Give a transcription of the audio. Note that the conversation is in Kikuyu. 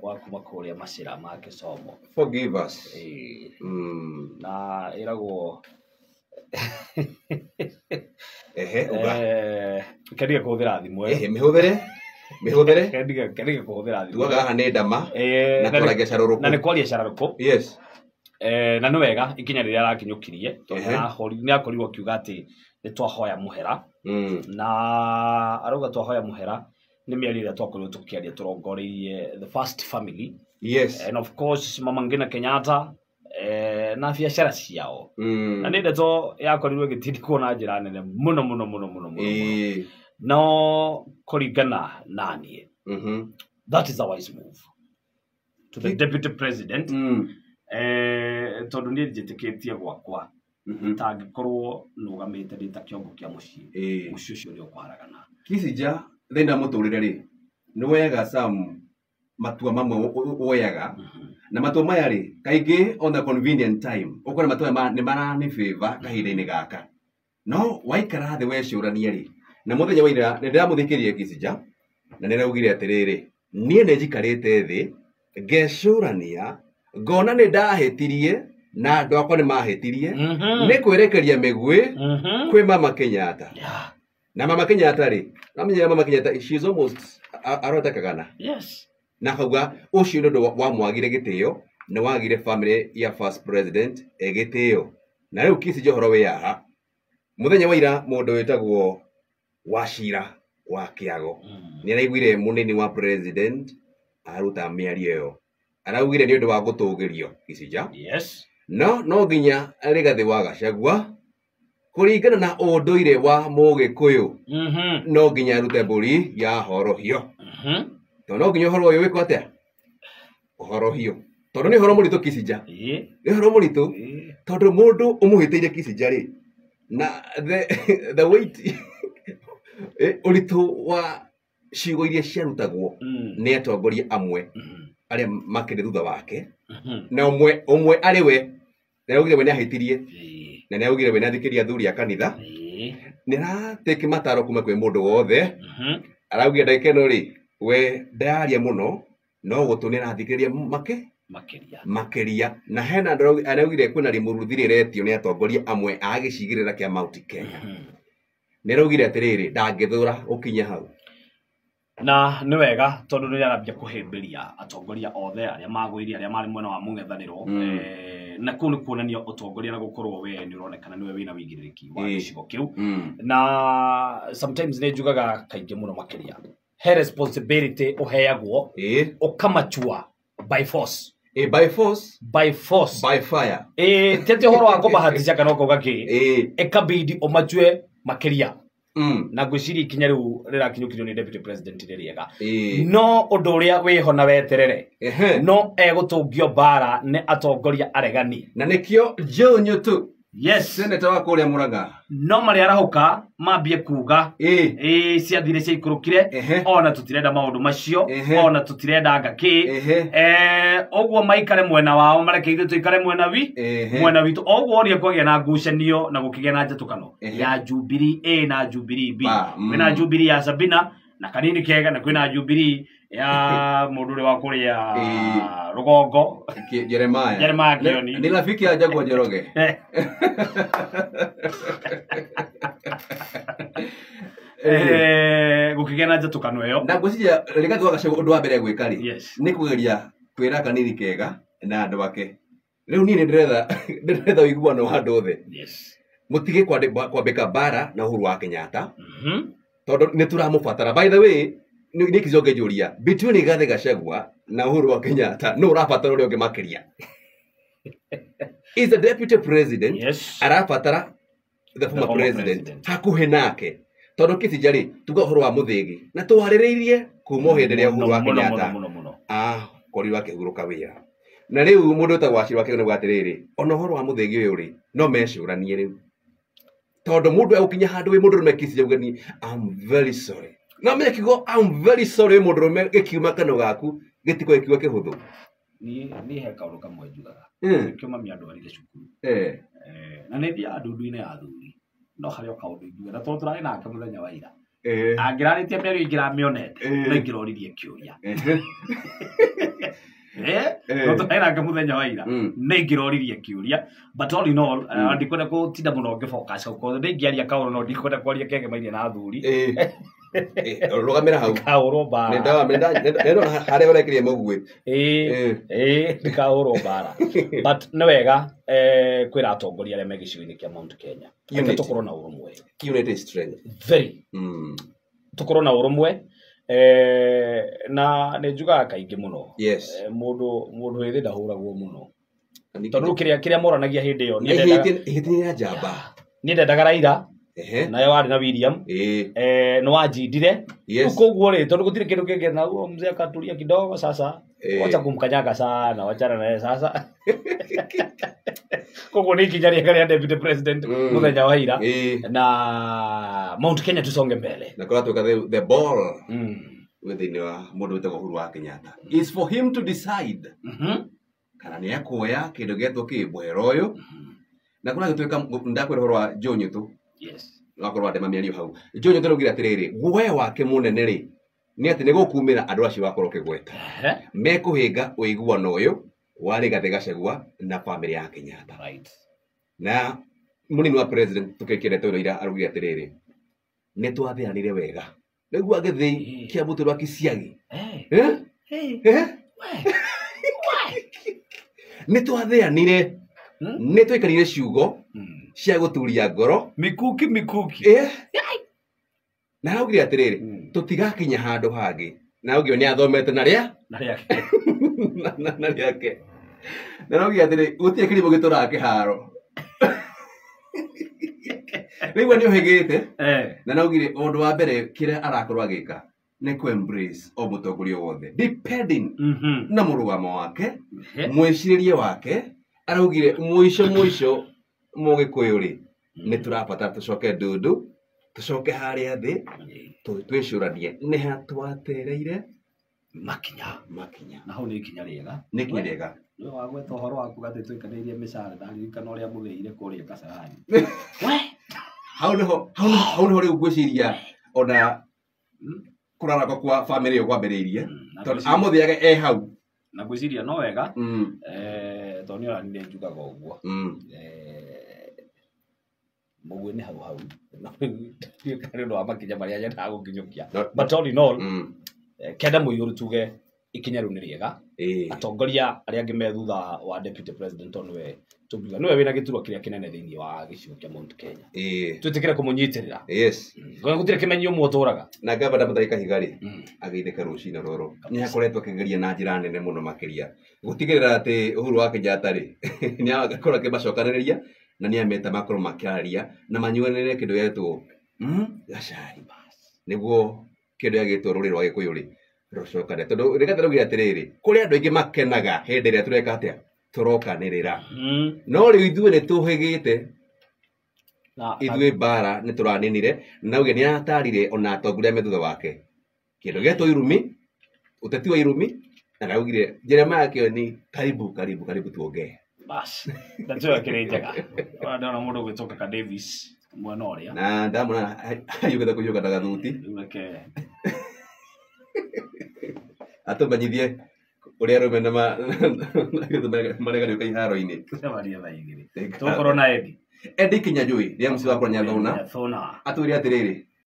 Wa kuma kũrĩa macĩra ma Kĩsomo. Forgive us. Ĩĩ. Na ĩragwo Ehe, uga. Kendige kũhũthĩra thimũ ĩyo. Ehe, mĩhũthĩre. Mĩhũthĩre. Kendige kũhũthĩra thimũ. Tugaga haha nĩ ndama na twaragia Na nĩ carũrũkũ. kwaria carũrũkũ. Yes. Na nĩ wega ikinya rĩrĩa arakinyũkirie tondũ Ehe. nĩ akorirwo akiuga atĩ nĩ twahoya mũhera na arauga twahoya mũhera nĩ mĩario ĩrĩa twakorirwo tũkĩaria tũrongoreirie the first family. Yes. And of course Mama Ngina Kenyatta na biacara ciao na nĩ ndeto yakorirwo ĩgĩtindĩkwo na njĩra nene mũno mũno mũno mũno mũno mũno. No kũringana na niĩ, that is a wise move to the deputy president, tondũ niĩ njĩtĩkĩtie gwakwa tangĩkorwo nũgamĩte ndĩ ta kĩongo kĩa mũciĩ, mũciĩ ũcio nĩ ũkũharagana. Kicinja thĩna wa mũtũrĩre rĩ, nĩ woyaga some matua mamwe woyaga na matua maya rĩ kaingĩ on the convenient time ũkona matua maya nĩ marani favor kahinda-inĩ gaka, no waikara thĩ wecũrania rĩ, na mũthenya wa ira nĩ ndĩramũthikĩrĩria Kicinja na nĩ araugire atĩrĩrĩ, niĩ nĩ njikarĩte thĩ ngecũrania ngona nĩ ndahĩtirie na andũ akwa nĩ mahĩtirie nĩ kwĩrekeria mĩguĩ kwĩ Mama Kenyatta. Na Mama Kenyatta rĩ, namenya Mama Kenyatta, she is almost arota kagana. Na akauga ũcio nĩ ũndũ wamwagire gĩtĩo nĩ wagire family ya first president gĩtĩo. Na rĩu Kicinja ũhoro wĩ haha, mũthenya wa ira mũndũ wĩtagwo Wachira wa Kĩago nĩ araiguire mũnini wa president aruta mĩario ĩyo, araugire nĩ ũndũ wa gũtũgĩrio Kicinja. No no nginya Rigathĩ wa Gachagua kũringana na ũndũire wa Mũgĩkũyũ no nginya arute mbũri ya horohio. Tondũ no nginya ũhoro ũyũ wĩkwo atĩa, ũhorohio, tondũ nĩ ũhoro mũritũ Kicinja. Nĩ ũhoro mũritũ tondũ mũndũ ũmũhĩtĩirie Kicinja rĩ, na the weight, ũritũ wa ciugo iria ciarutagwo nĩ atongoria amwe arĩa makĩrĩ thutha wake, na ũmwe ũmwe arĩ we nĩ araugire we nĩ ahĩtirie na nĩ araugire we nĩ athikĩria athuri a kanitha, nĩ aratĩki mataro kuma kwĩ mũndũ wothe. Araugire ndagĩka ĩno rĩ, we ndararia mũno no gũtũ nĩ arathikĩrĩria Makĩria. Makĩria. Na hena andũ araugire kwĩna rĩmũruthi rĩretio nĩ atongoria amwe a gĩcigĩrĩra kĩa Mount Kenya. Nĩ araugire atĩrĩrĩ, ndangĩthũra gũkinya hau. Na nĩ wega tondũ nĩ arambia kũhĩmbĩria atongoria othe arĩa magũirie, arĩa marĩ mwena wa mũng'ethanĩro. Na kũu nĩ kuonania ũtongoria na gũkorwo we nĩ ũronekana nĩwe wĩna wĩigĩrĩrĩki wa gĩcigo kĩu. Na sometimes nĩ njugaga kaingĩ mũno makĩria, he responsibility ũheagwo ũkamachua by force. By force. By force. By fire. Ĩĩ, ti atĩ ũhoro wa kũbahatisha kana ũkauga kĩ, ĩkabidi ũmachue makĩria. Na ngwĩciria ikinya rĩu rĩrakinyũkirio nĩ deputy president nĩ rĩega. No ũndũ ũrĩa wĩho na weterere, no egũtũngio mbara nĩ atongoria aregani. Na nĩkĩo Joe Nyutu, senator wa kũrĩa Murang'a, no marĩarahũka mambie kuga ĩĩ ciathire ciaikũrũkire, ona tũtirenda maũndũ macio, ona tũtirenda anga kĩ. Ũguo maikare mwena wao, mareke ithuĩ tũikare mwena wi mwena witũ. O ũguo ũrĩa kwagĩa na ngucanio na gũkĩgĩa na njatũkano ya Jubilee A na Jubilee B. Kwĩna Jubilee ya Sabina na Kanini Kega, na kwĩna Jubilee ya mũndũ ũrĩa wa kũrĩa rũgongo. Jeremiah. Jeremiah Kioni. Ni rafiki ya Jaguar Njoroge. Gũkĩgĩa na njatũkano ĩyo. Na ngwĩciria Rigathĩ wa Gachagua ũndũ wa mbere gwĩka rĩ, nĩ kũgeria kwĩra Kanini Kega na andũ ake, rĩu niĩ nĩ ndĩretha ũiguano wa andũ othe. Mũtige kwambĩka mbara na Uhuru wa Kenyatta, tondũ nĩ tũramũbatara. By the way, nĩ kĩcio ngĩnjũria, between Rigathĩ Gachagua na Uhuru wa Kenyatta, nũ ũrabatara ũrĩa ũngĩ makĩria? Is the deputy president arabatara the former The former president president. hakuhĩ nake, tondũ Kicinja rĩ, tuga ũhoro wa Mũthĩgi na twarĩrĩirie kuma o hĩndĩ ĩrĩa Uhuru wa Mũno, mũno, Kenyatta mũno, mũno. akorirwo akĩhurũka wĩra. Na rĩu mũndũ wĩtagwo Wachira wa Kĩgũna atĩrĩrĩ, ona ũhoro wa Mũthĩgi ũyũ rĩ, no mecũranie rĩu, tondũ mũndũ egũkinya handũ wĩ mũndũrũme Kicinja uge ni I'm very sorry. No menye kiugo I'm very sorry wĩ mũndũrũme gĩkiuma kanua gaku gĩtikoragwo gĩkiuga kĩhũthũ. Niĩ he kaũndũ kamwe njugaga. Nĩkĩo mami andwarire cukuru. Na nĩ thiaga ndundu-inĩ ya athuri, no harĩ o kaũndũ ingiuga, na tondũ tũrarĩ nake mũthenya wa ira, angĩrarĩtie mĩario ingĩramĩonete, no ingĩroririe kĩũria. Tũraĩ nake mũthenya wa ira. Nĩ ingĩroririe kĩũria, but all in all, ndikwenda gũtinda mũno ngĩfocus gũkorwo nĩ ingĩaria kaũndũ, no ndikwenda kwaria kĩegemainie na athuri. Rũgamĩra hau. Ndikahũrwo mbara. Nĩndona harĩa ũrekĩria mũguĩ. Ĩĩ, ndikahũrwo mbara, but nĩ wega kwĩra atongoria arĩa me gĩcigo-inĩ kĩa Mount Kenya, reke Unity. tũkorwo na ũrũmwe. Unity is strength. Very. Tũkorwo na ũrũmwe, na nĩ njugaga kaingĩ mũno, mũndũ wĩthĩ ndahũragwo mũno, tondũ kĩrĩa moranagia hĩndĩ ĩyo, niĩ ndendaga- Ihĩtia rĩa njamba. Niĩ ndendaga Raila, nawe warĩ na William, nĩ wanjindire. Rĩu koguo rĩ, tondũ gũtirĩ kĩndũ kĩngĩ, na huo mzee akatulia kidogo. Sasa wacha kumkanyaga sana, wachana naye sasa. Koguo nĩ ikinya rĩega rĩa deputy president mũthenya wa ira, na Mount Kenya tusonge mbele. Na kũratuĩka the ball wĩ thĩinĩ wa mũndũ wĩtagwo Uhuru wa Kenyatta, is for him to decide kana nĩ ekuoya kĩndũ gĩetwo kĩmbwero ũyũ, na kũragĩtuĩka ndakwĩra ũhoro wa Joe Nyutu. Wakorwo wandema mĩario hau. Joe Nyutu araugire atĩrĩrĩ, guoya wake mũnene rĩ nĩ atĩ nĩ gũkumĩra andũ acio wakorwo ũkĩgweta mekũhĩnga ũiguano ũyũ wa Rigathĩ Gachagua na bamĩrĩ ya Kenyatta. Na mũnini wa president tũkĩkĩrete ĩno ira araugire atĩrĩrĩ, nĩ twathĩanire wega nĩguo agĩthĩi kĩa mũtĩ rwa kĩciagi. Eh? Eh? Nĩ twathĩanire, nĩ twaikarire ciugo cia gũturia ngoro. Mikuki mikuki. Na araugire atĩrĩrĩ, tũtigakinya handũ hangĩ, na araugire nĩ athomete na rĩa Na rĩake. Na rĩake, na araugire atĩrĩ, gũtirĩ kĩrimũ gĩtũraga kĩharo, rĩu nĩ ũhĩgĩte. Na araugire ũndũ wa mbere kĩrĩa arakorwo agĩka nĩ kũ embrace o mũtongoria wothe depending na mũrũgamo wake, mwĩcirĩrie wake. Araugire mũico mũico mũgĩkũyũ rĩ, nĩ tũrabatara tũcoke ndundu, tũcoke harĩa thĩ, twĩcũranie nĩ ha twatereire makinya. Makinya. Na hau nĩ ikinya rĩega. Nĩ ikinya rĩega. Nĩwe wagweta ũhoro wa kuga atĩ twaikanĩirie mĩcara, ndaririkana ũrĩa mũthĩire kũrĩa Kasarani. We! Hau nĩho rĩu ngwĩciria ona kũrarako kwa bamĩrĩ ĩyo kwambĩrĩirie, Na tondũ ngwĩciria- amũthĩage e hau. Na ngwĩciria no wega, tondũ nĩ ona nĩ njugaga ũguo. Mũguĩ nĩ hau hau. Ndiũĩ kana nĩ ũndũ wa makinya marĩa nyendaga gũkinyũkia. But all in all, kenda mũiyũru tuge ikinya rĩu nĩ rĩega. Atongoria arĩa angĩ me thutha wa deputy president, tondũ nĩwe tũngiuga nĩwe wĩna gĩturwa kĩrĩa kĩnene thĩinĩ wa gĩcigo kĩa Mount Kenya, twĩtĩkĩre kũmũnyitĩrĩra. Gũtirĩ kĩmenyi ũmwe ũtũraga. Na gavana Mutahi Kahiga rĩ, ageithĩka rũcinĩ rũrũ, nĩ akoretwo akĩgeria na njĩra nene mũno makĩria gũtigĩrĩra atĩ Uhuru wa Kenyatta rĩ, nĩ akorwo akĩmacokanĩrĩria na nĩ ameta makorwo makĩaria na manyuanĩre kĩndũ gĩetwo gacai, nĩguo kĩndũ gĩgĩtwo rũrĩrĩ rwa Gĩkũyũ rĩ rũcokane, tondũ Rigathĩ araugire atĩrĩrĩ, kũrĩ andũ aingĩ makenaga hĩndĩ ĩrĩa tũreka atĩa, tũrokanĩrĩra, no rĩu ithuĩ nĩ tũhĩgĩte. Ithuĩ mbara nĩ tũraninire, na auge nĩ atarire ona atongoria me thutha wake kĩndũ gĩetwo irumi, ũteti wa irumi, na araugire Jeremiah Kioni, karibu karibu karibu tuongee. Bas, ndeto ĩyo ĩkĩrĩ njega. Ona ndona mũndũ ũgwĩtwo Kaka Davis mwena ũrĩa. Na ndamona ayugĩte kũhiũka na gathuti. Rĩu reke Atũmenyithie ũrĩa arũme na mareganĩũka iharo-inĩ. Tũcemanie thaa 2. Tũgũkorwo na Eddie. Eddie Kinyanjui rĩa mũciĩ wakwa Nyathũna. Nyathũna. Atwĩre atĩrĩrĩ,